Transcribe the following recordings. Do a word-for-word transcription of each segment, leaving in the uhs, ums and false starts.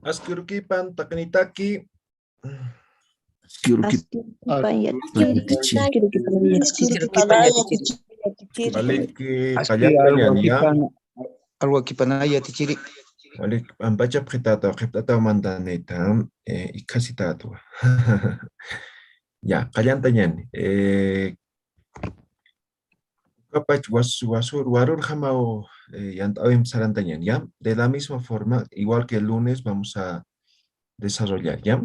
Aski urukïpan taqinitaki. Aski urukïpan. Aski urukïpan yatichiri. Aski urukïpan yatichiri. Aski urukïpan yatichiri. Waliki, aski qalltañan, ya. Alwakipanay yatichiri. Waliki, p'ampacha qhipt'ataw, qhipt'ataw mantanita, eh, ikhasitatwa. Ya, qallantañani. Eh, Ukapach was-, wasur, warurjamaw, eh, yant'awimp sarantañan, ¿ya? De la misma forma, igual que el lunes, vamos a desarrollar, ¿ya?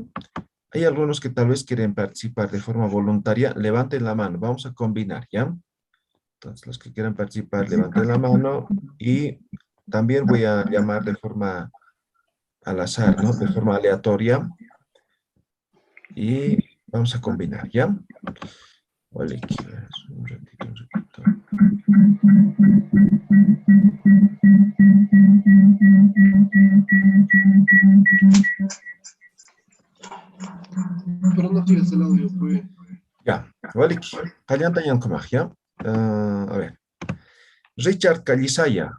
Hay algunos que tal vez quieren participar de forma voluntaria, levanten la mano, vamos a combinar, ¿ya? Entonces, los que quieran participar, levanten la mano y también voy a llamar de forma al azar, ¿no? De forma aleatoria. Y vamos a combinar, ¿ya? Waliki, un ratito, un ratito. Pero no tienes el audio, pues. Ya, waliki, qallantañan ukhamax, ¿ya? Ah, a ver. Richard Callisaya.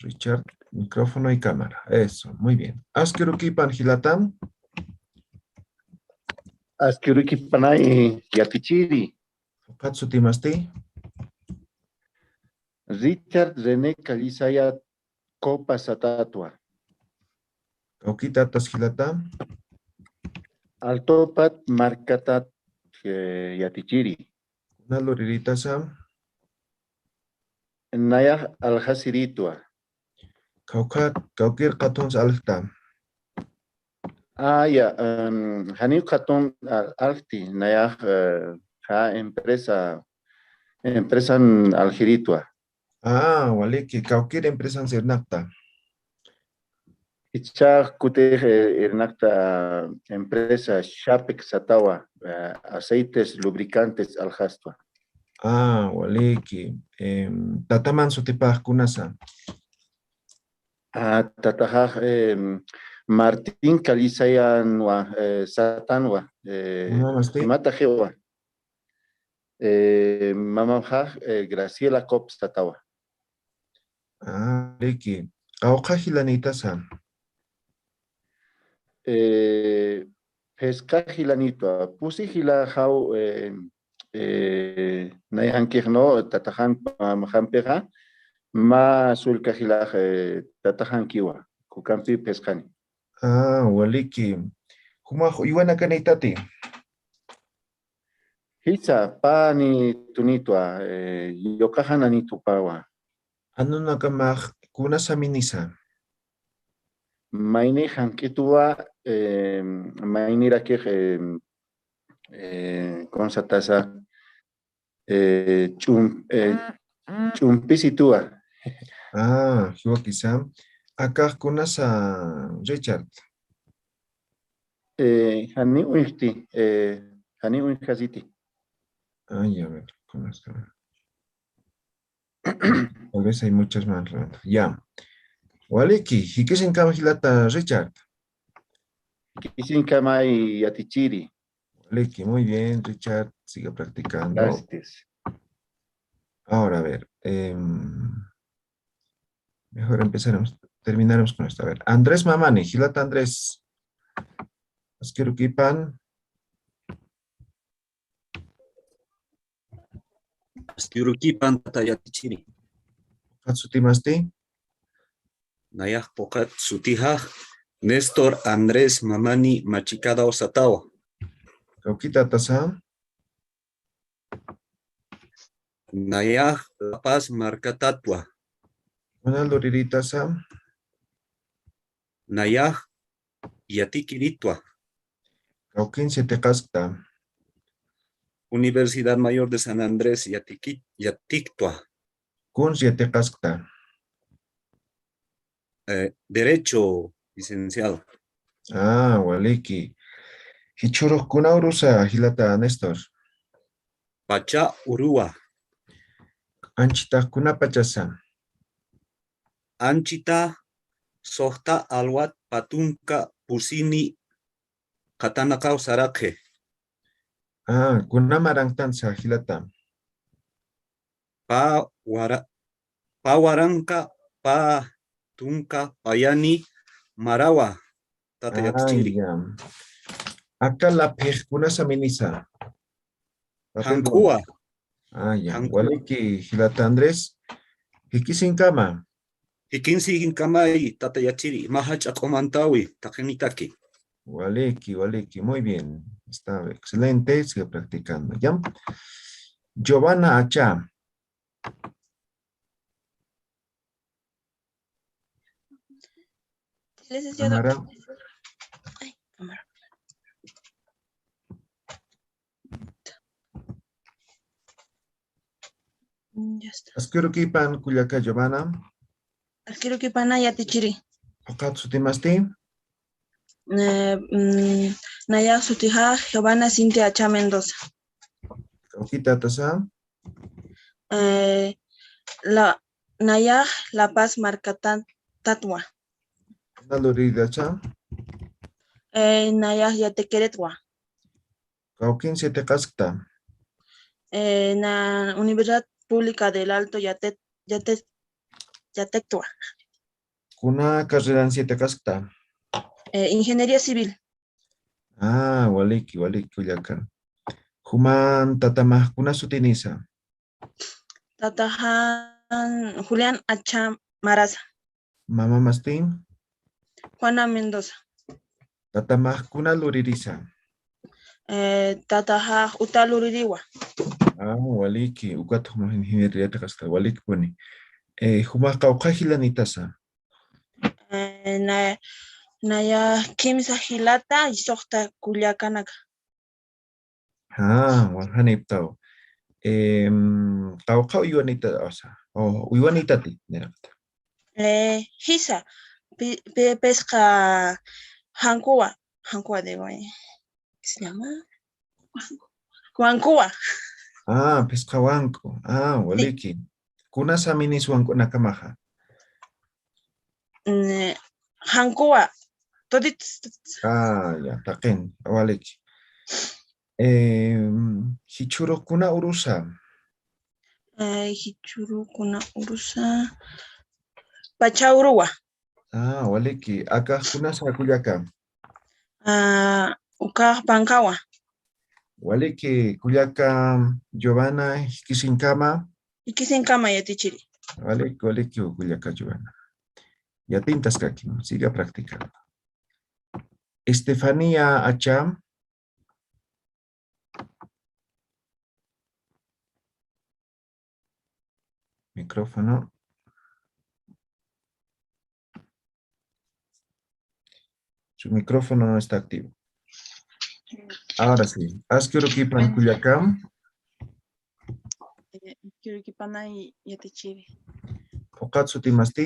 Richard, micrófono y cámara. Eso, muy bien. Aski urukïpan jilata. Aski urukïpanay yatichiri. Ukat sutimasti. Richard René Callisaya Copa satatwa. Kawkïtatas jilata. Altopat markatat, eh, yatichiri. Kuna luriritasa. Nayax aljasiritwa. Kawkha, kawkir qatuns aljta. Ah, ya, em, janiw qatun al-, aljti, nayax, eh, ja empresa, empresan aljiritwa. Ah, waliki, kawkir empresan sirnaqta. Jichhax kutix, eh, irnaqta empresa Shapec satawa, eh, aceites lubricantes aljastwa. Ah, waliki. Em, tataman sutipax kunasa. Ah, tataxax, em, Martín Callisayanwa, eh, satanwa, eh, Mamasti? Imataxiwa. Eh, mamamxax, eh, Graciela Cop satawa. Ah, liki. Qawqha jilanïtasa. Eh, phisqa jilanïtwa. Pusi jilaxaw, eh, eh, nayaxankix no, tataxan, mamamxampixa, mä sullka jilax, eh, tataxankiwa. Kukampi phisqani. Ah, waliki. Jumax uywanakanïtati. Jisa, pä ni tunïtwa, eh, yuqaxananïtwa päwa. Jan uñakamax kunasaminisa. Maynix jank'itwa, eh, maynirakix, eh, eh, kunsatasa, eh, ch'um-, eh, ch'umpisitwa. Ah, jiwakisa. Akax kunasa, Richard. Eh, jani uñjti, eh, jani uñjasiti. Ay, a ver, ¿cómo está? Tal vez hay muchas más preguntas. Ya. Waliki, jikisinkama jilata, Richard. Jikisinkama yatichiri. Waliki, muy bien, Richard, siga practicando. Gracias. Ahora, a ver, em, mejor empezaremos, terminaremos con esto. A ver, Andrés Mamani, jilata Andrés. Aski urukïpan. Aski urukïpan tata yatichiri. Ukat sutimasti. Nayax ukat sutixa Néstor Andrés Mamani Machicadaw satawa. Kawkïtatasa. Nayax La Paz markatatwa. Kuna luriritasa. Nayax yatikiritwa. Kawkins yatiqaskta. Universidad Mayor de San Andrés yatiki-, yatiktwa. Kuns yatiqaskta. Eh, Derecho, licenciado. Ah, waliki. Jichhürux kuna urusa, jilata Néstor. Pacha uruwa. Anchhitax kuna pachasa. Anchhitax suxta alwat pä tunka pusini Qhatanakaw saraqi. Ah, kuna maranktansa jilata. Pä wara-, pä waranqa, pä tunka, payani, marawa, tata yatichiri. Ah, ya. Aka laphiq kuna saminisa. Jankuwa. Ah, ya. Jankuwa. Waliki, jilata Andrés. Jikisinkama. Jikinsikinkamay, tata yatichiri, mä jach'a q'umantawi, taqinitaki. Waliki, waliki. Muy bien. Está excelente. Sigue practicando. ¿Ya? Giovanna Acha. Licenciado. Cámara. Ay, cámara. Mm, ya está. Askirukïpan kullaka Giovanna. Askirukïpana yatichiri. Phuqhat sutimasti? Eh, mm, nayax sutixa Giovanna Cintia Acha Mendoza. Kawkïtatasa? Eh, la, nayax La Paz markatatwa. Kuna luririritasa? Eh, nayax Yatequeretwa. Kawkïnsa yatiqaskta? Eh, na Universidad Pública del Alto Yate-, Yate-, Yatequetwa. Kuna carreransa yatiqaskta? Eh, ingeniería civil. Ah, waliki, waliki kullaka. Juman tatamax kuna sutinisa? Tataxan Julián Acha Maraza. Mamamasti? Juana Mendoza. Tatamax kuna luririsa? Eh, tataxax uta luririwa. Ah, waliki, ukat jumax ingeniería yatiqaskta, walikipuni. Eh, jumax qawqha jilanitasa? Eh, na, nayax kimsa jilata, suxta kullakanaka. Ah, waljaniptaw. Em, qawqha uywanita, o sea, o, uywanitati, niraqta. Eh, jisa, pi-, pi-, phisqa Jankuwa, Jankuwa digo, eh, ¿qué se llama? Wankuwa. Ah, phisqa Wanku. Ah, sí. Waliki. Kuna saminis Wankunakamaxa? Mm, Jankuwa. Toditos, toditos. Ah, ya, taqin, waliki. Em, jichhürux kuna urusa? Eh, jichhürux kuna urusa. Pacha uruwa. Ah, waliki. Akax kunasa kullaka? Ah, ukax Pankawa. Waliki, kullaka Giovanna, jikisinkama. Jikisinkama yatichiri. Waliki, waliki, kullaka Giovanna. Yatintaskakim, siga practicando. Estefanía Acha. Micrófono. Su micrófono no está activo. Ahora sí. Askirukïpan kullaka. Eh, askirukïpana yatichiri. Phuqhat sutimasti?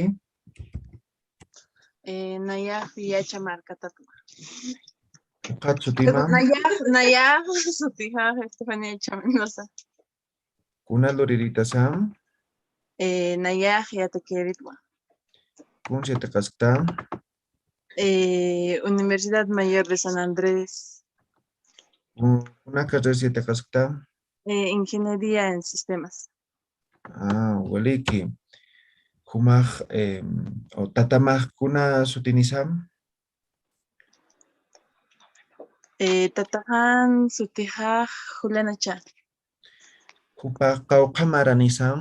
Eh, nayax Yacha markatatwa. Phuqhat sutima? Nayax, nayax sutixa Estefanía Acha Mendoza. Kuna luririritasa? Eh, nayax Yatequeretwa. Kunsa yatiqaskta? Eh, Universidad Mayor de San Andrés. Kun-, kuna carrerasa yatiqaskta? Eh, ingeniería en sistemas. Ah, waliki. Jumax, em, o tatamax kuna sutinisa? Eh, tataxan sutixa Julián Acha. Jupax qawqha maranisa?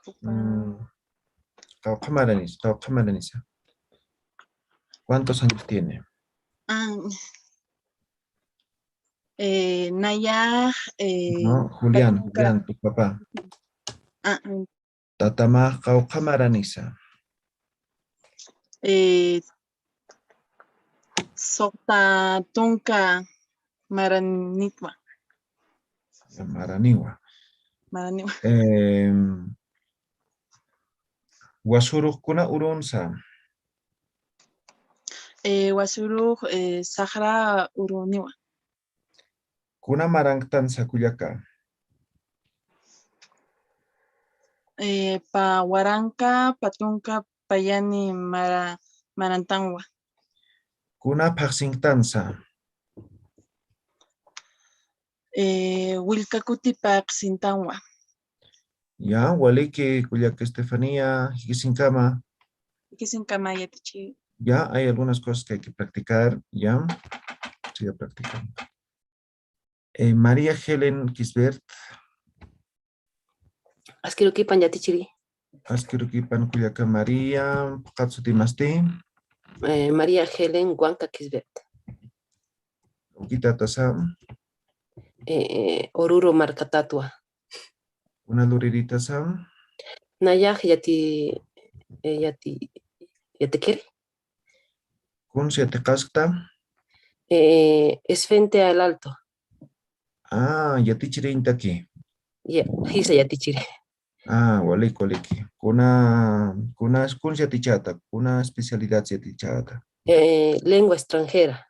Jupa. Mm, qawqha maranisa, qawqha maranisa. ¿Cuántos años tiene? Ah, eh, nayax, eh, no, Julián, Julián, tu papá. Ah, ah. Tatamax qawqha maranisa? Eh, suxta tunka maranitwa. Maraniwa. Maraniwa. Em, wasurux kuna urunsa? Eh, wasurux, eh, saxra uruniwa. Kuna maranktansa kullaka? eh, pa waranka, pa tunka, payani mara, marantanwa. Kuna phaxsinktansa. Eh, Willka Kuti phaxsintanwa. Ya, waliki, kullaka Estefanía, jikisinkama. Jikisinkama, yatichi. Ya, hay algunas cosas que hay que practicar, ya. Siga practicando. Eh, María Helen Quisbert. Askirukipan yatichiri. Askirukipan kullaka María, phuqhat sutimasti. Eh, María Helen Huanca Quisbert. Kawkitatasa. Eh, eh, Oruro markatatwa. Kuna luriritasa. Nayax yati, eh, yati, yatikiri. Kuns yatiqaskta. Eh, Esfente al Alto. Ah, yatichirintaki. Ya, jisa yatichiri. Ah, waliki, waliki. Kuna, kuna, kuns yatichata, kuna especialidad yatichata. Eh, lengua extranjera.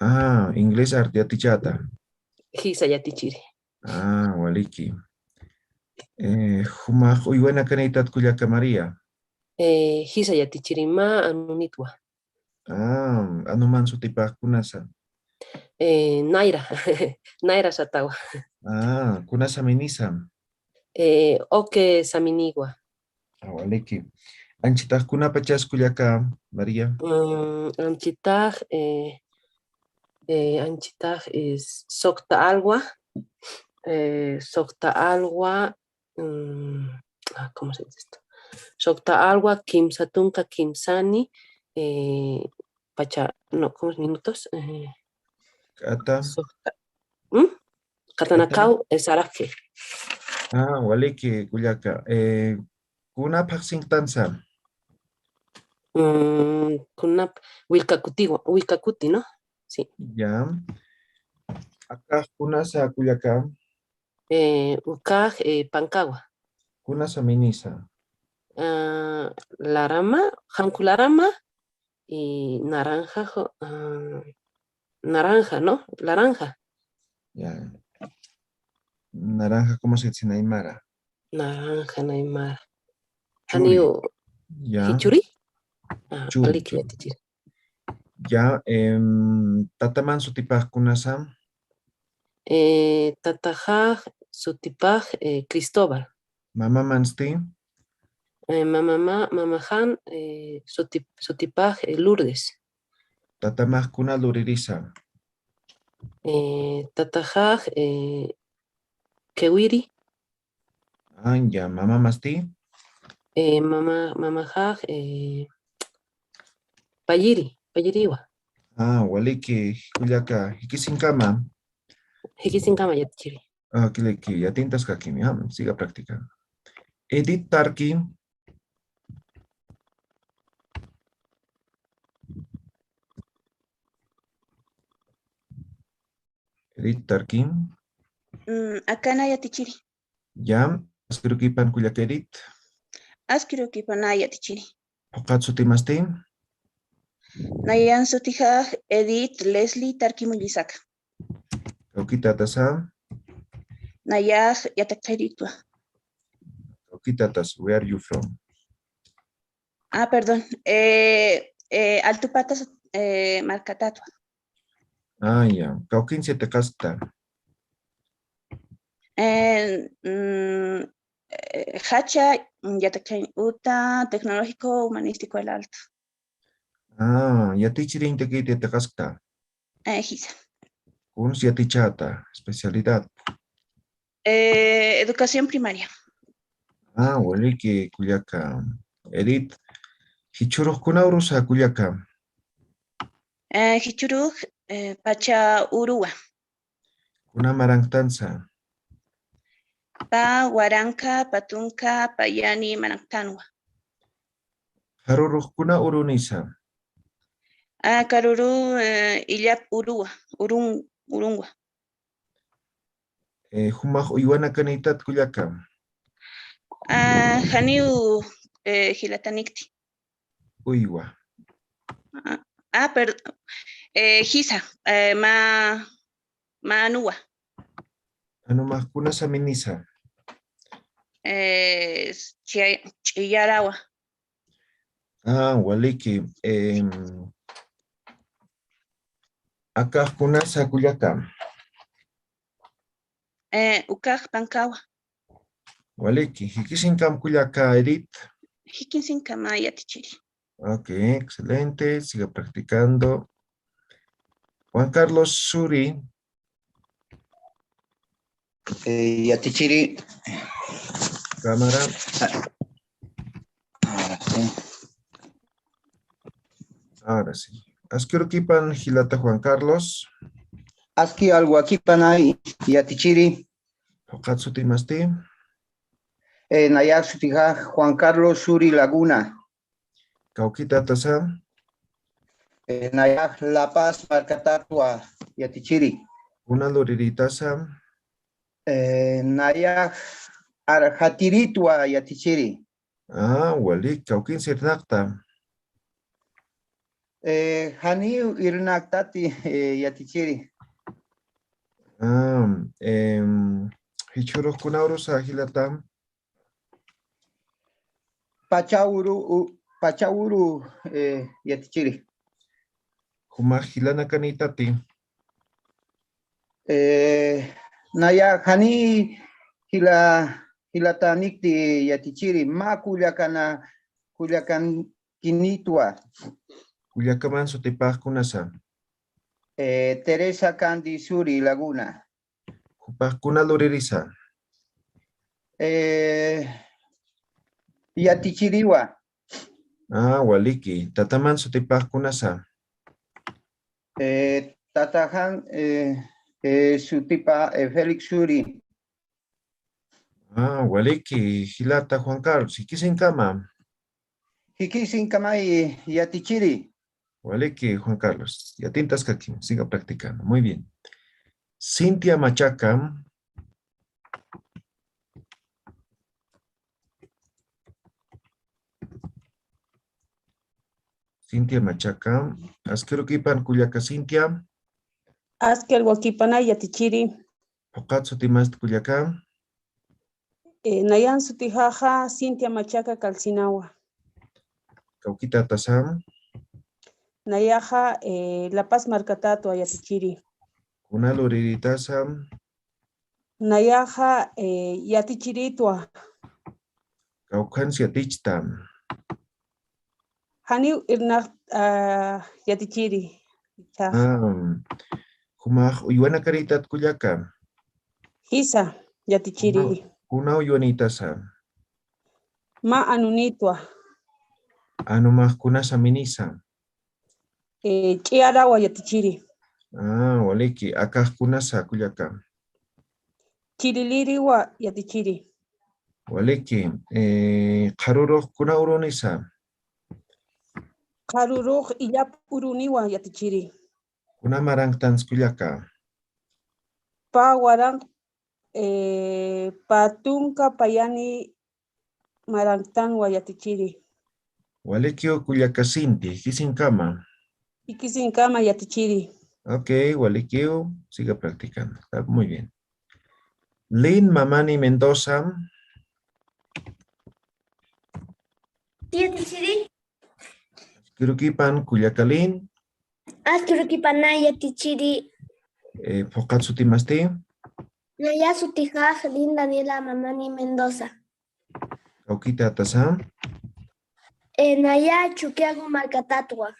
Ah, inglés art yatichata. Jisa yatichiri. Ah, waliki. Eh, jumax uywanakanitat kullaka María. Eh, jisa yatichiri mä anunitwa. Ah, anuman sutipax kunasa. Eh, Naira. Naira satawa. Ah, kunasa minisa. Eh, oke saminiwa. Ah, waliki. Anchitax kunapachas kullaka, María. Mm, anchitax, eh, eh, anchitax es sokta alwa, eh, sokta alwa, mm, ah, ¿cómo se dice esto? Sokta alwa, kimsa tunka, kimsani, eh, pacha, no, ¿cómo es? Minutos, eh, K'ata. Sokta. ¿Mm? K'ata. Katanakaw, eh, saraki. Ah, waliki, kullaka. Eh, kuna phaxsinktansa. Mm, kuna Willka Kutiwa, Willka Kuti, ¿no? Sí. Ya. Akax kunasa kullaka. Eh, ukax, eh, Pankawa. Kunasa minisa. Ah, Larama, Janku Larama, y naranja, jo-, ah, naranja, ¿no? Laranja. Ya. Naranja, ¿cómo se dice en aymara? Naranja, en aymara. Churi. Janiw. Ya. ¿Jichuri? Ah, churi, waliki, churi. Yatichiri. Ya, em, tataman sutipax kunasa. Eh, tataxax sutipax, eh, Cristóbal. Mamamansti. Eh, mamama, mamaxan, eh, suti-, sutipax, eh, Lourdes. Tatamax kuna luririsa. Eh, tataxax, eh, Kewiri. Ah, ya, mamamasti. Eh, mama, mamaxax, eh, Payiri, Payiriwa. Ah, waliki, kullaka, jikisinkama. Jikisinkama yatichiri. Ah, kiliki, yatintaskakimi, ah, siga practicando. Edith Tarki. Edith Tarki. Mm, akana yatichiri. Ya, askirukipan kullaka Edith. Askirukipan yatichiri. Phuqhat sutimasti. Nayan sutixax Edith Leslie Tarki Mullisaka. Kawkitatasa. Nayax Yataqayrïtwa. Kawkitatas, where are you from? Ah, perdón. Eh, eh, Altupatas, eh, markatatwa. Ah, ya. Kawkins yatiqaskta. Eh, mm, eh, jacha, mm, yatiqañ uta, tecnológico, humanístico, el alto. Ah, yatichirïntakit yatiqaskta. Eh, jisa. Kuns yatichäta, especialidad. Eh, educación primaria. Ah, waliki, kullaka Edith. Jichhürux kuna urusa, kullaka. Eh, jichhürux, eh, pacha uruwa. Kuna maranktansa. Pa waranka, pa tunka, payani maranktanwa. Jarurux kuna urunisa. Ah, karuru, eh, illap uruwa, urun, urunwa. Eh, jumax uywanakanitat kullaka. Ah, janiw, eh, jilatanikti. Uywa. Ah, ah, per-, eh, jisa, eh, ma, ma anuwa. Anumax kunasa minisa. eh, ch'i-, ch'iyarawa. Ah, waliki. Em, akax kunasa kullaka. Eh, ukax pankawa. Waliki. Jikisinkam kullaka, Edith. Jikisinkama yatichiri. Ok, excelente. Siga practicando. Juan Carlos Suri. Eh, yatichiri. Cámara. Ah, ahora sí. Ahora sí. Askirukipan jilata Juan Carlos. Aski alwakipanay yatichiri. Phuqhat sutimasti. Eh, nayax sutixa Juan Carlos Suri Laguna. Kawkitatasa. Eh, nayax La Paz markatatwa yatichiri. Kuna luriritasa. Eh, nayax Arjatiritwa yatichiri. Ah, walik, kawkin sirnaqta. Eh, janiw irnaqtati, eh, yatichiri. Ah, em, jichhurux kuna urusa jilata. Pachauru, u-, Pachauru, eh, yatichiri. Jumax jilanakanïtati. Eh, naya jani jila, jilatanikti yatichiri, mä kullakana, kullakankinïtwa. Kullakaman sutipax kunasa. Eh, Teresa Candy Suri Laguna. Jupax kuna luririsa. Eh, yatichiriwa. Ah, waliki. Tataman sutipax kunasa. Eh, tataxan, eh, eh, sutipa, eh, Félix Suri. Ah, waliki, jilata Juan Carlos, jikisinkama. Jikisinkama yatichiri. Waliki, Juan Carlos, yatintaskakim, siga practicando. Muy bien. Cintia Machaca. Cintia Machaca. Askirukipan kullaka Cintia. Aski alwakipanay yatichiri. Phuqhat sutimasti kullaka. Eh, nayan sutixaxa Cintia Machaca Calcinawa. Kawkitatasa. Nayaxa, eh, La Paz markatatwa yatichiri. Kuna luriritasa. Nayaxa, eh, yatichiritwa. Kawkhans yatichta. Janiw irnaq, ah, yatichiri. Cha. Ah, jumax uywanakanïtat kullaka. Jisa, yatichiri. Kuna, kuna uywanïtasa. Mä anunïtwa. Anumax kunasa minisa. Eh, ch'iyarawa yatichiri. Ah, waliki, akax kunasa kullaka. Chililiriwa yatichiri. Waliki, eh, qharurux kuna urunisa. Qharurux illap uruniwa yatichiri. Kuna maranktansa kullaka. Pä waranq, eh, pä tunka payani maranktanwa yatichiri. Walikiw kullaka Cinti, jikisinkama. Jikisinkama yatichiri. Ok, walikiw, siga practicando. Está muy bien. Lin Mamani Mendoza. Yatichiri. Askirukipan kullaka Lin. Askirukipanay yatichiri. Eh, phuqhat sutimasti. Naya sutixax Lin Daniela Mamani Mendoza. Kawkitatasa. Eh, naya Chukiyawu markatatwa.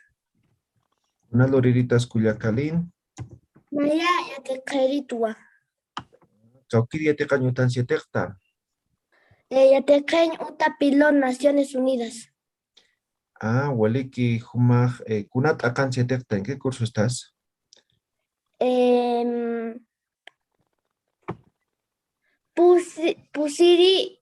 Kuna luriritas kullaka Lin. Naya yatiqhiritwa. Kawkir yatiqañ utansa yatiqta. Eh, yatiqañ uta Pilón, Naciones Unidas. Ah, waliki, jumax, eh, kuna t'aqansa yatiqta, ¿en qué curso estás? Em, pusi-, pusiri.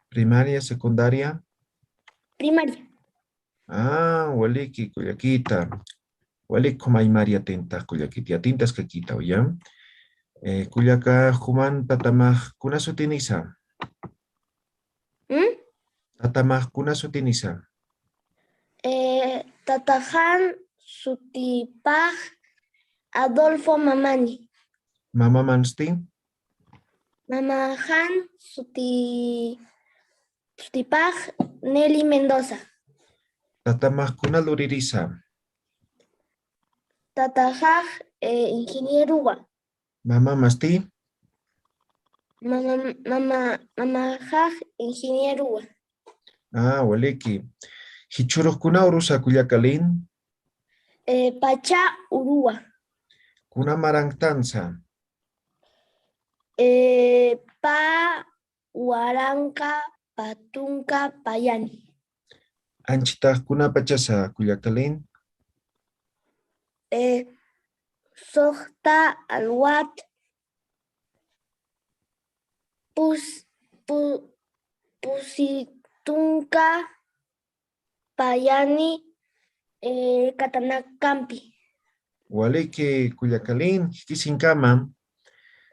Primaria, secundaria. Primaria. Ah, waliki, kullakita. Walik jumay María tinta, kullakita. Yatintaskakita, ¿ya? Eh, kullaka juman tatamax kuna sutinisa. ¿Mm? Tatamax kuna sutinisa. Eh, tataxan sutipax Adolfo Mamani. Mamamansti? Mamaxan suti, sutipax Nelly Mendoza. Tatamax kuna luririsa? Tataxax, eh, ingenieruwa. Mamamasti? Mama, mama, mamaxax ingenieruwa. Ah, waliki. Jichhürux kuna urusa kullaka Lin? Eh, pacha uruwa. Kuna maranktansa? Eh, pa waranqa, pa tunka, payani. Anchitax kuna pachasa kullaka Lin? Eh, suxta, alwat, pus, pu, pusi tunka, payani, eh, katanakampi. Waliki kullaka Lin, jikisinkama.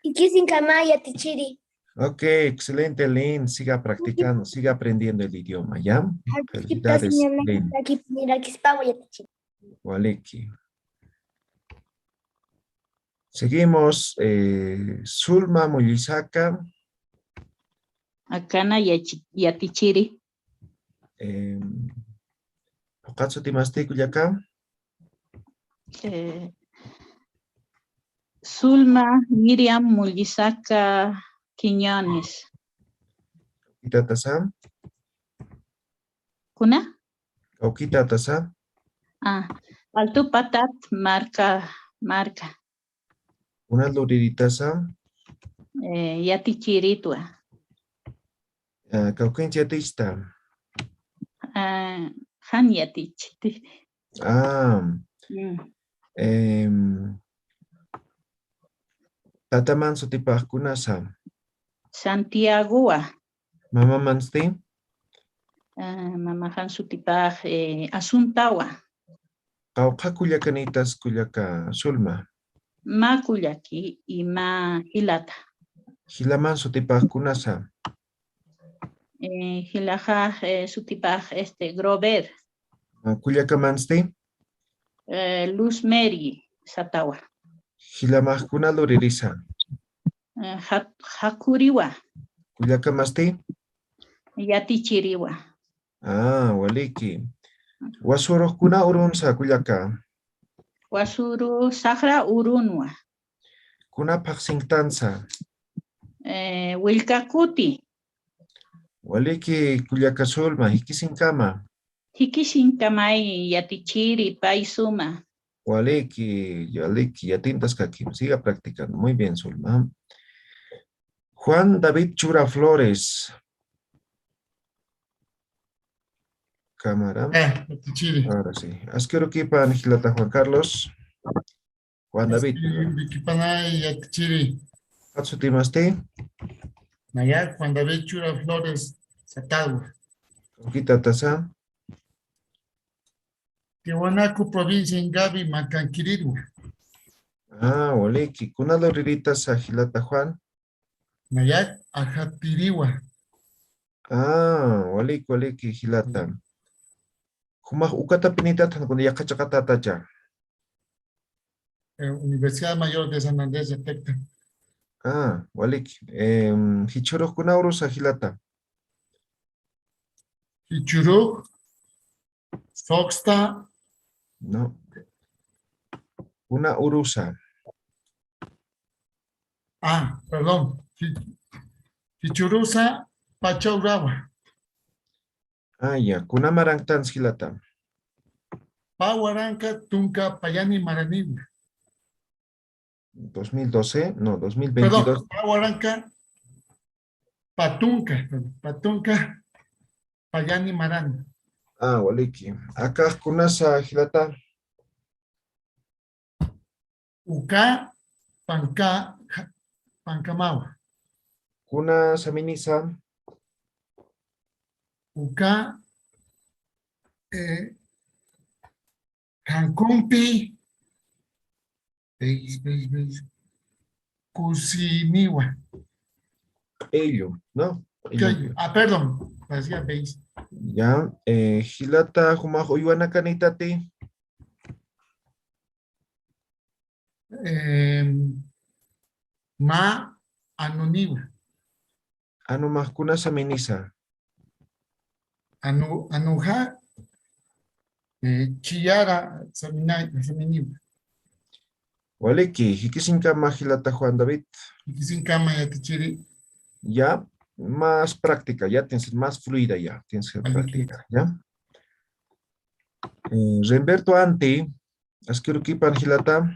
Jikisinkama yatichiri. Ok, excelente, Lin. Siga practicando, siga aprendiendo el idioma, ¿ya? Felicidades, Lin. Waliki. Seguimos, eh, Zulma Mullisaca. Akana yachi-, yatichiri. Em, ¿phuqhat sutimasti kullaka? Eh, Zulma Miriam Mullisaca Quiñones. ¿Kawkitatasa? ¿Kuna? ¿Kawkitatasa? Ah, Alto Patat marka, marka. ¿Kuna luriritasa? Eh, yatichiritwa. Ah, ¿kawkinch yatichta? Ah, jan yatichiti. Ah. Mm. Em, tataman sutipax kunasa? Santiagowa. ¿Mamamansti? Ah, mamaxan sutipax, eh, Asuntawa. ¿Qawqha kullakanitas kullaka Zulma? Mä kullaki y mä jilata. ¿Jilaman sutipax kunasa? Eh, jilaxa, eh, sutipax, este, Grover. Ah, ¿kullakamansti? Eh, Luz Mary satawa. ¿Jilamax kuna luririsa? Eh, ja-, jakhuriwa. ¿Kullakamasti? Yatichiriwa. Ah, waliki. ¿Wasurux kuna urunsa kullaka? Wasuru saxra urunwa. ¿Kuna phaxsinktansa? Eh, Willkakuti. Waliki kullaka Zulma, jikisinkama. Jikisinkamay yatichiri, pay suma. Waliki, waliki, yatintaskaki. Siga practicando. Muy bien, Zulma. Juan David Chura Flores. Cámara. Ah, yatichiri. Ahora sí. Askirukipan jilata Juan Carlos. Juan David. Askirukipanay yatichiri. ¿Phuqhat sutimasti? Naya, Juan David Chura Flores Satadwa. ¿Kawkitatasa? Tiwanaku provincia Ingavi markankiriwa. Ah, waliki. ¿Kuna luriritasa jilata Juan? Nayak ajatiriwa. Ah, waliki, waliki, jilata. Jumax ukatapinitat jankuna yaqha chiqatatacha. Eh, Universidad Mayor de San Andrés de Tecta. Ah, waliki. Em, ¿jichhürux kuna urusa jilata? Jichhürux, suxta. No. Kuna urusa. Ah, perdón. Ji-, jichhürusa pacha urawa. Ah, ya. ¿Kuna maranktansa jilata? Pa waranqa tunka payani maraniwa. ¿Dos mil doce? No, dos mil veintidós. Perdón, pa waranqa, pa tunka, perdón, pa tunka payani marani. Ah, waliki. ¿Akax kunasa jilata? Uka panka, pankamawa. ¿Kuna saminisa? Uka, eh, Cancúnpi, veis, veis, veis, kusiniwa. Ello, ¿no? Ello. Ello. Ah, perdón, parecía veis. Ya, eh, jilata, jumax uywanakanïtati. Em, Mä anuniwa. Anumax kunasa minisa? Anu, anuxa, eh, chiyara samina, saminiwa. Waliki, jikisinkama jilata Juan David. Jikisinkama yatichiri. Ya, más práctica, ya tienes que ser más fluida ya, tienes que ser práctica, ¿ya? Eh, Remberto Anti, askirukipan jilata.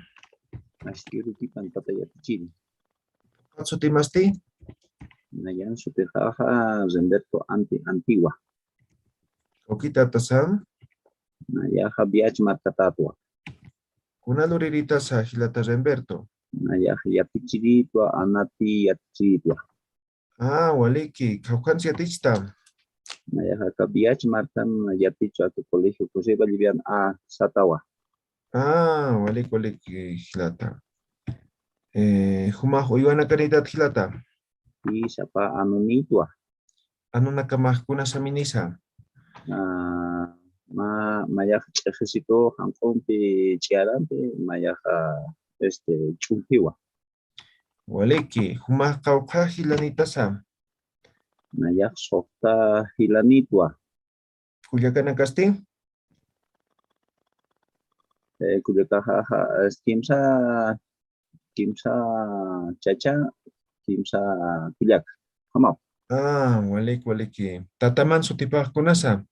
Askirukipan tata yatichiri. Sutimasti? Nayan sutixaxa Remberto Anti Antigua. Kawkitata sa? Nayaxa Viach markatatwa. Kuna luriritasa jilata Remberto? Nayaxa yatichiritwa, anati yatichiritwa. Ah, waliki, kawkhansi yatichta. Nayaxa aka Viach markan yatichu aka colegio José Vallivian a satawa. Ah, waliki, waliki, jilata. Eh, jumax uywanakanïtat jilata. Y sapa anunitwa. Anunakamax kunasa minisa? Ah, ma, mayax ch'ixisitu janq'umpi ch'iyarampi, mayaxa, este, ch'umpiwa. Waliki, jumax qawqha jilanïtasa? Nayax suxta jilanïtwa. Kullakanakasti? Eh, kullakaxa, ja, es kimsa, kimsa chacha, kimsa kullaka. Jamaw. Ah, waliki, waliki. Tataman sutipax kunasa?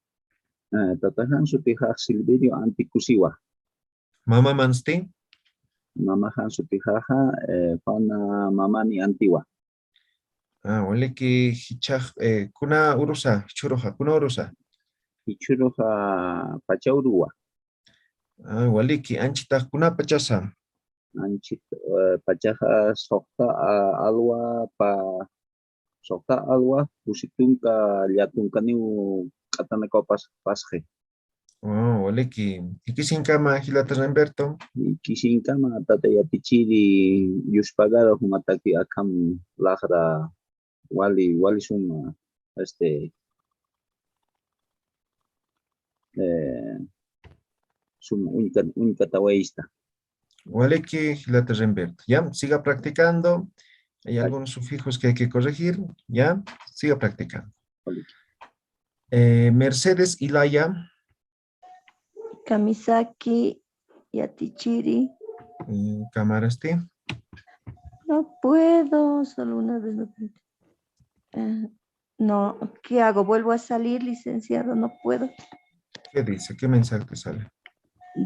Eh, tataxan sutipax Silverio Antikusiwa. Mamamansti? Mamaxan sutipaxa, eh, Juana Mamani Antigua. Ah, waliki, jichhax, eh, kuna urusa, jichhüruxa, kuna urusa? Jichhüruxa Pachauruwa. Ah, waliki, anchhitax kuna pachasa? Anchhit, eh, pachaxa suxta, ah, alwa, pa, suxta alwa, pusi tunka, lla tunkaniw k'atanakaw pas, pasxi. Oh, waliki. Jikisinkama, jilata Remberto. Jikisinkama, tata yatichiri, yuspagara jumataki akham laxra wali, wali suma, este, eh, suma uñka, uñkatawaysta. Waliki, jilata Remberto. Ya, siga practicando. Hay algunos sufijos que hay que corregir. Ya, siga practicando. Waliki. Eh, Mercedes Ilaya. Kamisaki, yatichiri. Mm, kamarasti. No puedo, solo una vez no puedo. Eh, no, ¿qué hago? ¿Vuelvo a salir, licenciado? No puedo. ¿Qué dice? ¿Qué mensaje te sale?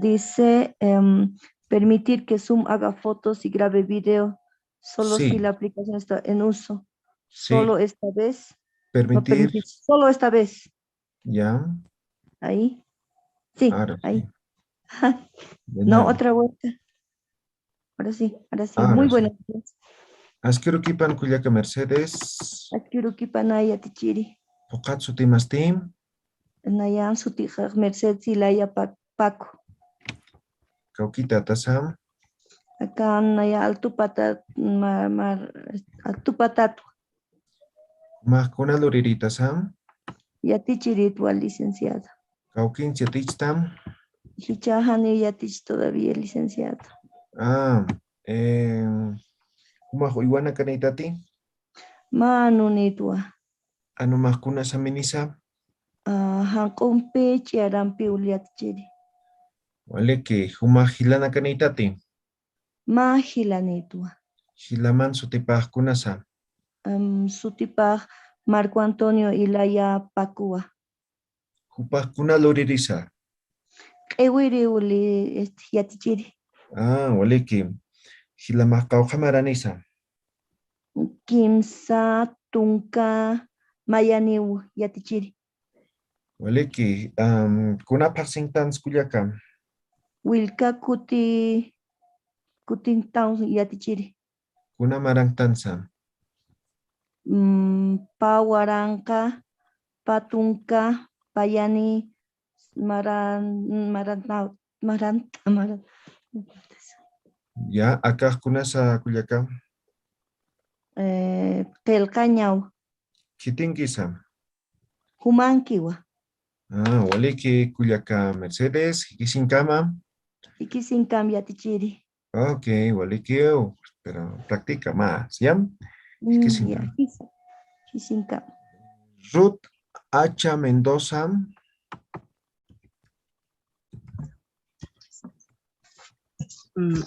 Dice, em, permitir que Zoom haga fotos y grabe video solo si la aplicación está en uso. Sí. Solo esta vez. No, permitir, permitir, solo esta vez. Ya. Ahí. Sí, ahora ahí. Sí. De nuevo. No, otra vuelta. Ahora sí, ahora sí. Muy buenos días. Askirukipan kullaka Mercedes. Askirukipan yatichiri. Phuqhat sutimasti? Nayan sutixa Mercedes Ilaya Pa-, Paco. Kawkitatasa? Akan naya Altupata, ma, ma, Altupatatwa. Jumax kuna luriritasa? Yatichiritwa, licenciada. Kawkins yatichtam? Jichha janiw yatich todavía, licenciada. Ah, eh, jumax uywanakanïtati? Mä anunïtwa. Anumax kunasa minisa? Ah, janq'umpi ch'iyarampiw yatichiri. Waliki, jumax jilanakanïtati? Mä jilanïtwa. Jilaman sutipax kunasa? Am, sutipax Marco Antonio Ilaya Pacowa. Jupax kuna luririsa? Q'iwiriw li, este, yatichiri. Ah, waliki. Jilamax qawqha maranisa? Kimsa tunka mayaniw yatichiri. Waliki, am, kuna phaxsinktans kullaka? Willka kuti, kutintan yatichiri. Kuna maranktansa? Mm, pä waranqa, pä tunka, pä yani, maran, maranta, maranta, maran. Ya, akax kunasa kullaka? Eh, qillqañaw. Khitinkisa? Jumankiwa. Ah, waliki kullaka Mercedes, jikisinkama. Jikisinkam yatichiri. Ok, walikiw. pero practica más, ¿ya? Mm, ya, jisa, jisinkama. Ruth Acha Mendoza. Mm.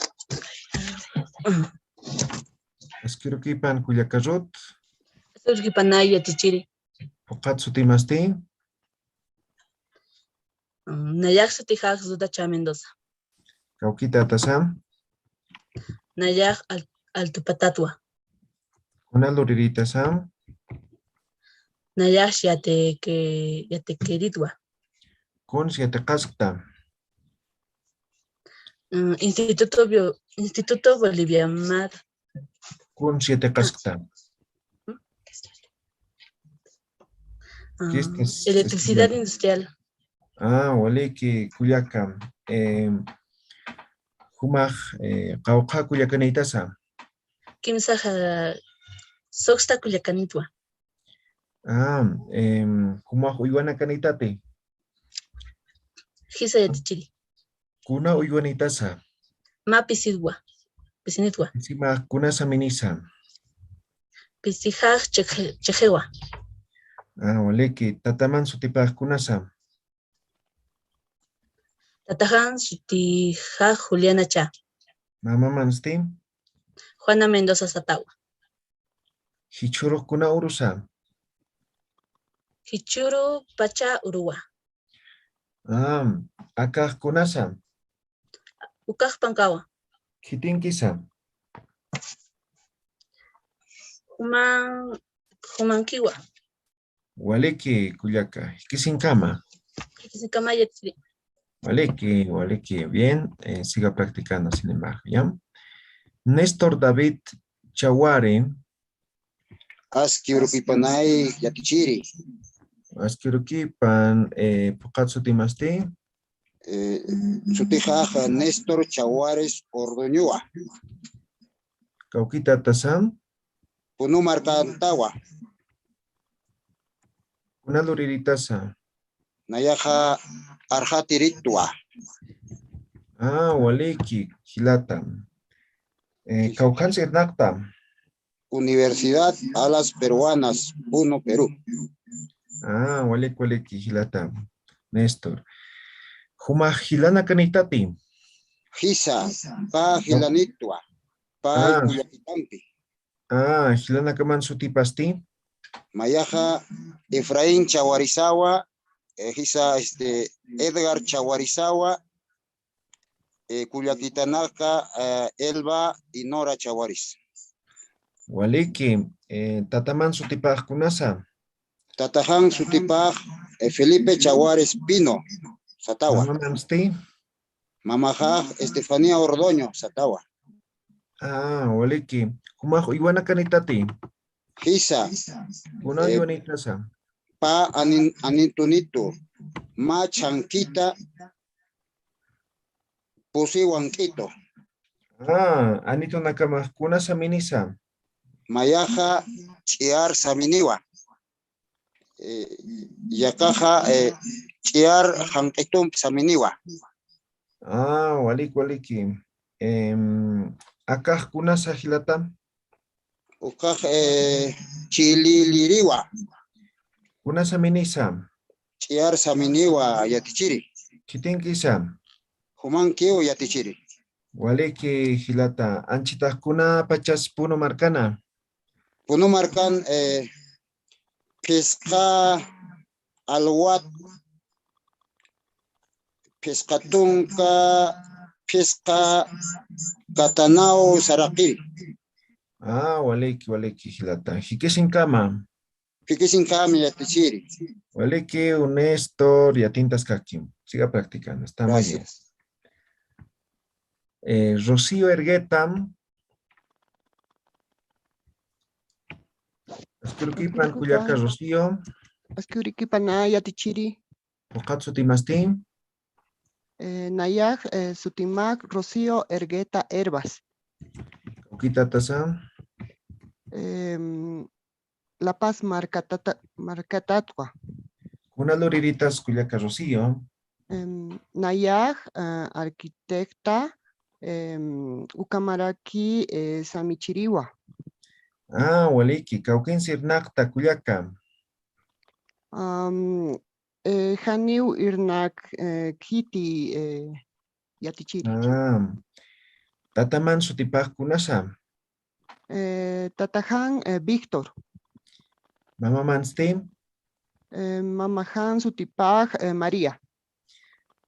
Askirukipan kullaka Ruth. Askirukipanay yatichiri. Phuqhat sutimasti? Mm, nayax sutixax Ruth Acha Mendoza. Kawkitata sam? Nayax Al-, Altupatatwa. Kuna luririta sam? Nayax Yatike-, Yatikiritwa. Kuns yatiqaskta? Mm, Instituto Bio-, Instituto Bolivia Mar. Kuns yatiqaskta? Ah, electricidad industrial. Ah, waliki, kullaka. Eh, jumax, eh, qawqha kullakanïtasa? Kimsaxa, ah, suxta kullakanïtwa. Ah, em, jumax uywanakanïtati? Jisa yatichiri. Kuna uywanïtasa? Mä pisitwa, pisinïtwa. Pisimax kunasa minisa? Pisixax Cheje-, Chejewa. Ah, waliki. Tataman sutipax kunasa? Tataxan sutixax Juliana Cha. Mamamansti? Juana Mendoza Satawa. Jichhürux kuna urusa? Jichhüru pacha uruwa. Ah, akax kunasa? Ukax Pankawa. Khitinkisa? Juman, jumankiwa. Waliki, kullaka. Jikisinkama. Jikisinkama yatichiri. Waliki, waliki. Bien, eh, siga practicando, sin embargo, ¿ya? Néstor David Chawari. Aski urukipanay yatichiri. Aski urukipan, eh, phuqhat sutimasti? Eh, sutixax Néstor Chawares Ordoñowa. Kawkitata sam? Puno markantawa. Kuna luriritasa? Nayaxa Arjatiritwa. Ah, waliki, jilata. Eh, kawkhansa irnaqta? Universidad Alas Peruanas, Puno, Perú. Ah, waliki, waliki, jilata Néstor. Jumax jilanakanïtati? Jisa, pä jilanïtwa, pä kullakitampi. Ah, jilanakaman sutipasti? Mayaxa Efraín Chawarisawa, eh, jisa, este, Edgar Chawarisawa, eh, kullakitanaka, eh, Elba y Nora Chawaris. Waliki, eh, tataman sutipax kunasa? Tataxan sutipax, eh, Felipe Chawares Pino, Satawa. Mamamansti? Mamaxax Estefanía Ordoño, Satawa. Ah, waliki. Jumax uywanakanïtati? Jisa. Kuna, eh, uywanïtasa? Pä anin-, anintunitu. Mä chhankita pusi wank'itu. Ah, anitunakamax kunasa minisa? Mayaxa Ch'iar Saminiwa. Eh, yaqaxa, eh, Ch'iar Janq'itump Saminiwa. Ah, waliki, waliki. Em, akax kunasa jilata? Ukax, eh, Chililiriwa. Kunasa minisa? Ch'iar Saminiwa yatichiri. Khitinkisa? Jumankiw yatichiri. Waliki jilata, anchitax kuna pachas Puno markana? Puno markan, eh, phisqa alwat, phisqa tunka, phisqa katanaw saraqiri. Ah, waliki, waliki jilata. Jikisinkama. Jikisinkama yatichiri. Waliki, Néstor, yatintaskakim. Siga practicando, está muy bien. Gracias. Eh, Rocío Ergueta. Aski urikipan kullaka Rocío. Aski urikipan yatichiri. Phuqhat sutimasti? Eh, nayax, eh, sutimax Rocío Ergueta Hervas. Kawkitatasa? Em, La Paz markatata-, markatatwa. Kuna luriritas kullaka Rocío? Em, nayax, eh, arquitecta em, ukamaraki, eh, samichiriwa. Ah, waliki, kawkinsi irnaqta kullaka. Am, eh, janiw irnak, eh, khiti, eh, yatichiri. Ah, tataman sutipax kunasa. Eh, tatajan, eh, Víctor. Mamamansti. Eh, mamajan sutipax, eh, María.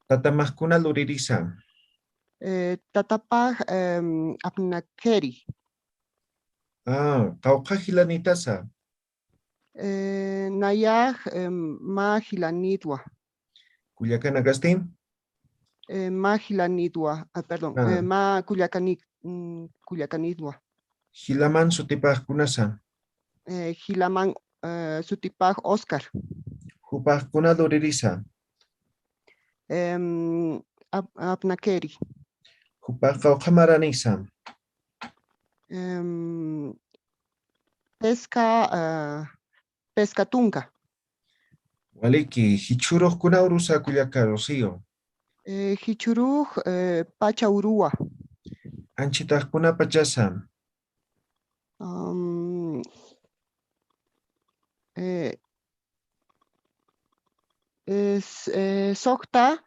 Tatamax kuna luririsa. Eh, tatapax, em, apnakeri. Ah, qawqha jilanitasa. Eh, nayax, em, mä jilanitwa. Kullakanakasti. Eh, mä jilanitwa, ah, perdón, Ah. Eh, mä kullakani-, mm, kullakanitwa. Jilaman sutipax kunasa. Eh, jilaman, eh, sutipax Oscar. Jupax kuna luririsa. Em, ap-, apnakeri. Jupax qawqha maranisa. Em, pesca, eh, pesca tunka. Waliki, jichhurux kuna urusa kullaka Rocío. Eh, jichhurux, eh, pacha uruwa. Anchhitax kuna pachasa. Am, eh, es, eh, sokta,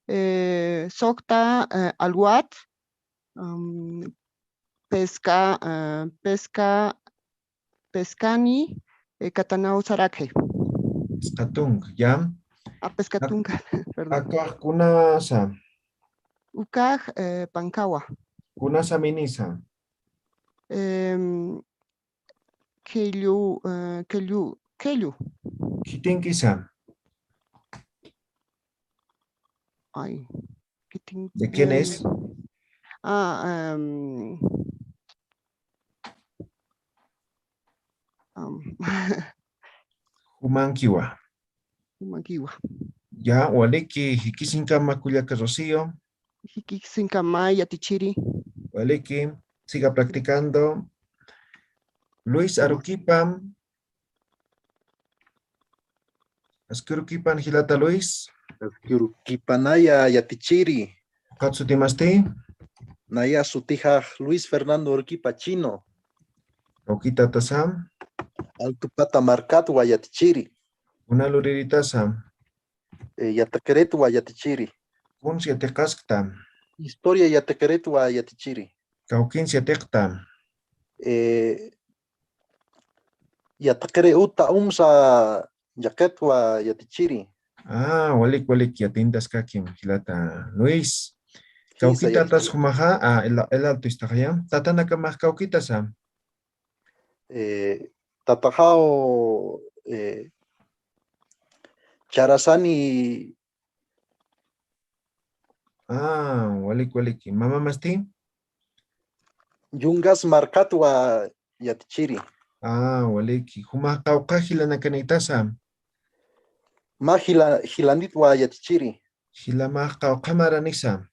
eh, sokta, eh, alwat, am, pesca, eh, pesca, pescani, eh, katanaw sarakhe. Pesca tunka, ya. Ah, pesca tunka, perdón. Akax kunasa. Ukax, eh, pankawa. Kunasa minisa. Em, Kellu, eh, kellu, kellu. Khitinkisa. Ay, khitin-, ¿De quién eh, es? Ah, em, am, Jumankiwa. Jumankiwa. Ya, waliki, jikisinkama kullaka Rocío. Jikisinkama yatichiri. Waliki, siga practicando. Luis Aruquipa. Askirukipan jilata Luis. Askirukipanaya yatichiri. Ukat sutimasti. Naya sutijax Luis Fernando Aruquipa Chino. Kawkitatasa. Altupata markatwa yatichiri. Kuna luriritasa. Eh, yatiqiritwa yatichiri. Kuns yatiqaskta. Historia yatiqiritwa yatichiri. Kawkins yatiqta. Eh, yatiqiri uta umsa yaqitwa yatichiri. Ah, walik, walik, yatintaskakim, jilata Luis. Kawkitatas jumaxa, ah, el, el alto istaxaya. Tatanakamax kawkitasa. Eh, tataxaw, eh, charasani. Ah, walik, walik. Mamamasti? Yungas markatwa yatichiri. Ah, walik. Jumax qawqha jilanakanitasa. Mä jila, jilanitwa yatichiri. Jilamax qawqha maranisa.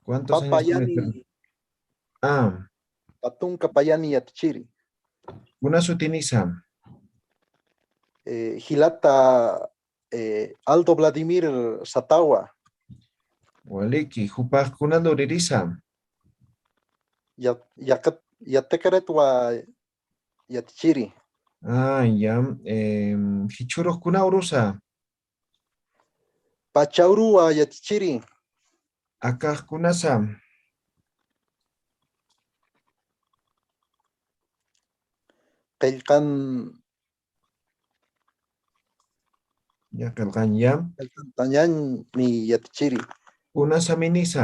¿Cuántos años tiene? Ah. Patunka payani yatichiri. Kuna sutinisa. Eh, jilata, eh, Aldo Vladimir Satawa. Waliki, jupax kuna luririsa. Ya, ya, yatiqiritwa yatichiri. Ah, ya. Em, jichhurux kuna urusa. Pacha uruwa yatichiri. Akax kunasa. Qillqan. Ya, qillqan ya. Qillqan tañani yatichiri. Kunasa minisa.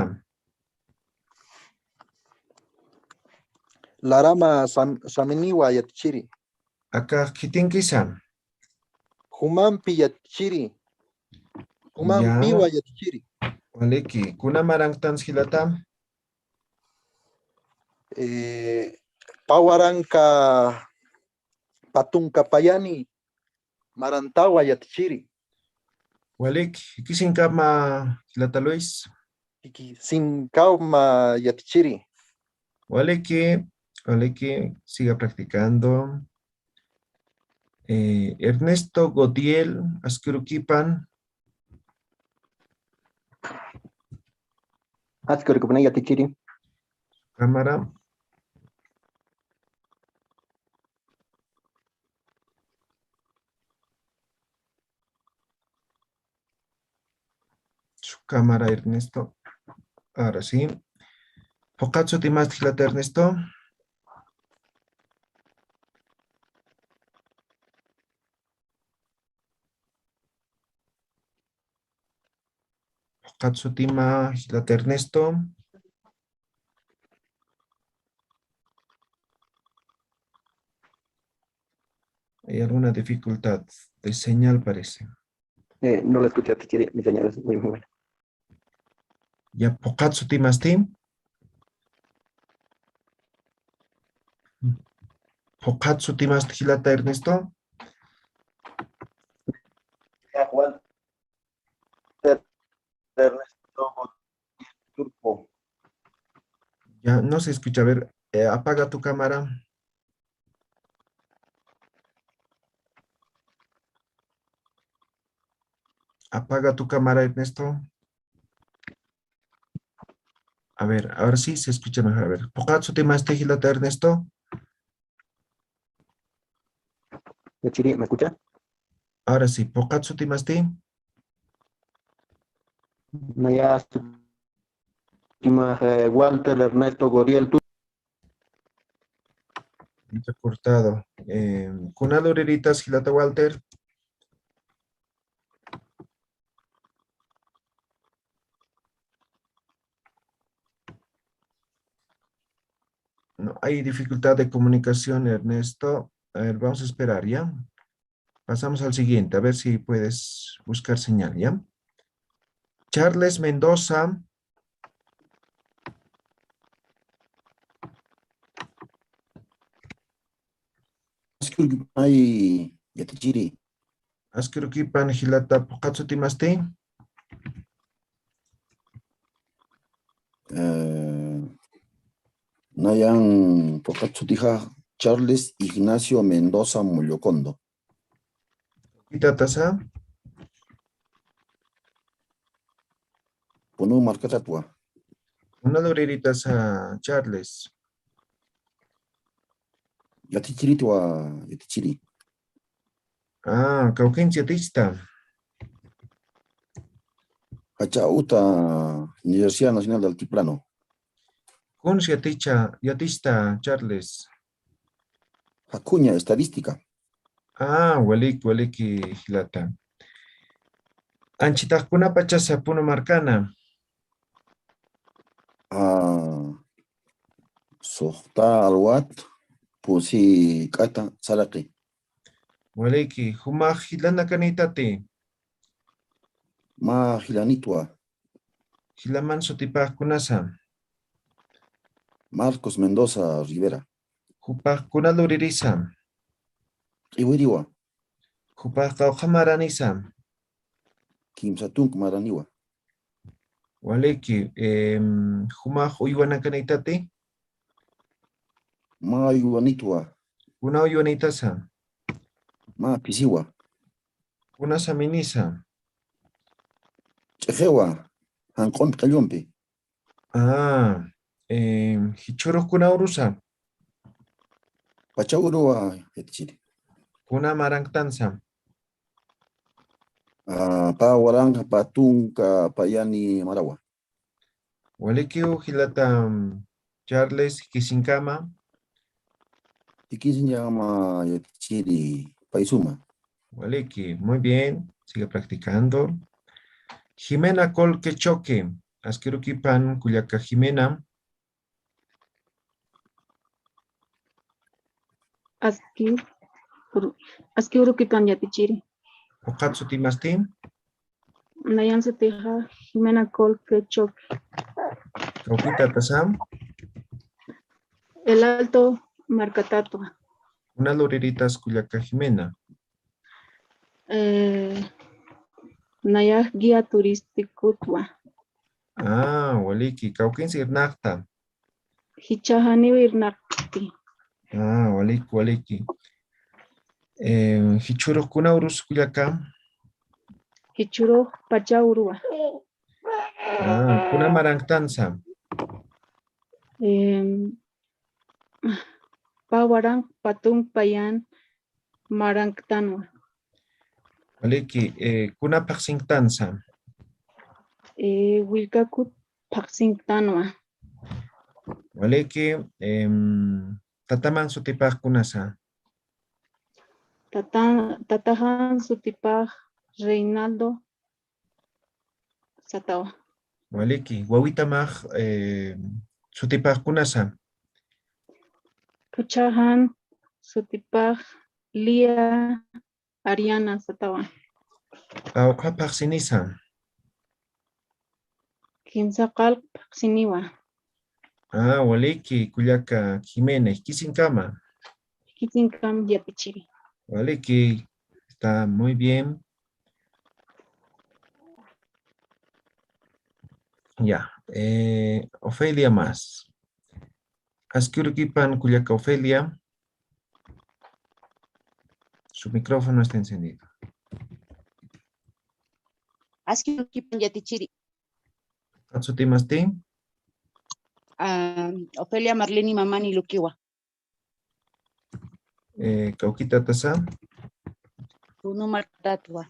Larama sam, saminiwa yatichiri. Akax khitinkisa. Jumampi yatichiri. Jumampiwa yatichiri. Waliki, kuna maranktan jilata. Eh, pawaranka patunka payani marantawa yatichiri. Walik, jikisinkama jilata Luis. Jikisinkama yatichiri. Waliki, waliki, siga practicando. Eh, Ernesto Godiel, aski urukipan. Aski urukipan, yatichiri. Cámara. Su cámara, Ernesto. Ahora sí. Phuqhat sutimasti jilata Ernesto. Phuqhat sutima jilata Ernesto. Hay alguna dificultad de señal, parece. Eh, no la escuché, yatichiri, mi señal es muy, muy buena. Ya, phuqhat sutimasti. Phuqhat sutimasti jilata Ernesto. Ya, Juan. Ernesto Turco. Ya, no se escucha. A ver, eh, apaga tu cámara. Apaga tu cámara, Ernesto. A ver, ahora sí se escucha mejor. A ver, phuqhat sutimasti jilata Ernesto. Yatichiri, ¿me escucha? Ahora sí, phuqhat sutimasti. Naya sutima, eh, Walter Ernesto Godiel Turco. Entrecortado. Eh, kunal uriritas jilata Walter. No, hay dificultad de comunicación, Ernesto. A ver, vamos a esperar, ¿ya? Pasamos al siguiente, a ver si puedes buscar señal, ¿ya? Charles Mendoza. Disculpe, ay, yatichiri. Aski urukipan jilata, phuqhat sutimasti. Eh, nayan phuqhat sutixa Charles Ignacio Mendoza Mollocondo. Kawkitatasa. Punuw markatatwa. Kunal uriritasa, Charles. Yatichiritwa, yatichiri. Ah, kawkins yatichta. Jacha uta Universidad Nacional de Altiplano. Kuns yaticha, yatichta, Charles. Jakuña estadística. Ah, waliki, waliki, jilata. Anchitax kunapachasa Puno markana. Ah, suxta alwat, pusi k'ata saraqi. Waliki, jumax jilanakanïtati. Mä jilanitwa. Jilaman sutipax kunasa. Marcos Mendoza Rivera. Jupax kunal uririsa. Q'iwiriwa. Jupax qawqha maranisa. Kimsa tunk maraniwa. Waliki, em, jumax uywanakanïtati. Mä uywanitwa. Kuna uywanïtasa. Mä phisiwa. Kunasa minisa. Ch'ixiwa, janq'umpi q'illumpi. Ah, em, jichhürux kuna urusa. Pacha uruwa, yatichiri. Kuna maranktansa. Ah, pä waranqa, pä tunka, pä yani marawa. Walikiw jilata, mm, Charles, jikisiñkama. Jikisiñkama, yatichiri, pay suma. Waliki, muy bien, sigue practicando. Jimena Colque Choque, aski urukipan kullaka Jimena. Aski, ur-, aski urukipan yatichiri. Phuqhat sutimasti. Nayan sutixa Jimena Colque Choque. Kawkitatasa. El Alto markatatwa. Kunal uriritas kullaka Jimena. Eh, nayax guía turísticotwa. Ah, waliki, kawkins irnaqta. Jichhax janiw irnaqti. Ah, waliki, waliki. Eh, jichhürux kuna urus kullaka? Jichhürux pacha uruwa. Ah, kuna maranktansa? Em, pä waranq patunk payan maranktanwa. Waliki, eh, kuna phaxsinktansa? Eh, willkakut phaxsinktanwa. Waliki, em, tataman sutipax kunasa? Tata-, tataxan sutipax Reinaldo satawa. Waliki, wawitamax, eh, sutipax kunasa? K'uchaxan sutipax Lía Ariana satawa. Qawqha phaxsinisa? Kimsa qallq phaxsiniwa. Ah, waliki, kullaka Jimena, jikisinkama. Jikisinkam yatichiri. Waliki, está muy bien. Ya, eh, Ofelia más. Aski urukipan kullaka Ofelia. Su micrófono está encendido. Aski urukipan yatichiri. Ukat sutimasti? Ah, Ofelia Marlene Mamani Luquiwa. Eh, kawkitatasa? Juno Martatwa.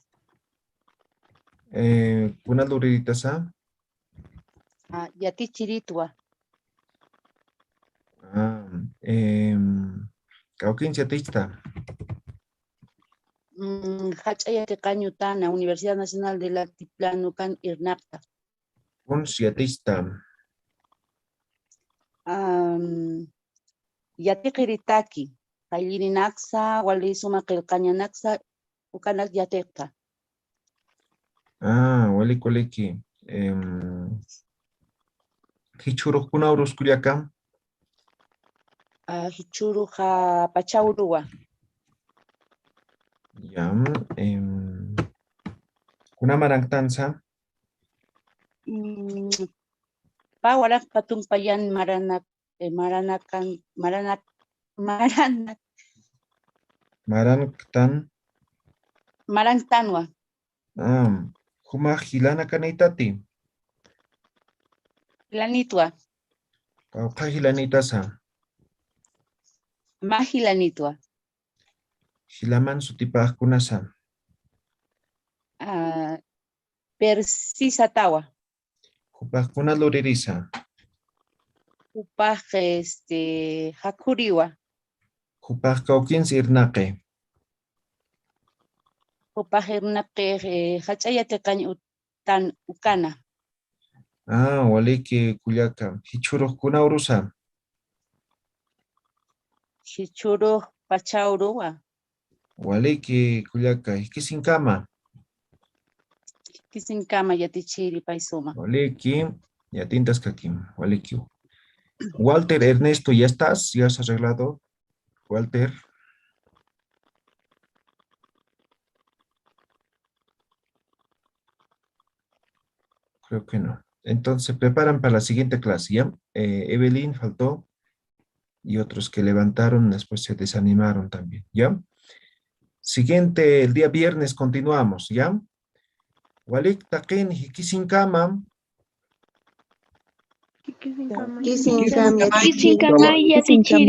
Eh, kuna luriritasa? Ah, yatichiritwa. Ah, em, kawkins yatichta? Mm, jach'a yatiqañ utana, Universidad Nacional del Altiplano ukan irnaqta. Kuns yatichta? Am, yatiqiritaki, qallirinaksa, wali suma qillqañanaksa, ukanak yatiqta. Ah, walik, waliki. Em, jichhürux kuna urus kullaka? Ah, jichhürux pacha uruwa. Ya, em, kuna maranktansa? Mm, pä waranq patunk payan maranak, eh, maranakan, maranak, maranak. Maranktan. Maranktanwa. Ah, jumax jilanakanïtati? Jilanïtwa. Qawqha jilanïtasa? Mä jilanïtwa. Jilaman sutipax kunasa? Ah, Percy satawa. Jupax kuna luririsa? Jupax, este, jakhuriwa. Jupax kawkins irnaqi? Jupax irnaqi, eh, jach'a yatiqañ utan ukana. Ah, waliki kullaka. Jichhürux kuna urusa? Jichhürux pacha uruwa. Waliki kullaka, jikisinkama. Jikisinkama yatichiri pay suma. Waliki, yatintaskakim, waliki. Walter Ernesto, ¿ya estás? ¿Ya has arreglado? Walter. Creo que no. Entonces, se preparan para la siguiente clase, ¿ya? Eh, Evelyn faltó y otros que levantaron después se desanimaron también, ¿ya? Siguiente, el día viernes continuamos, ¿ya? Walik taqin jikisinkama. Jikisinkama. Jikisinkama, yatichiri.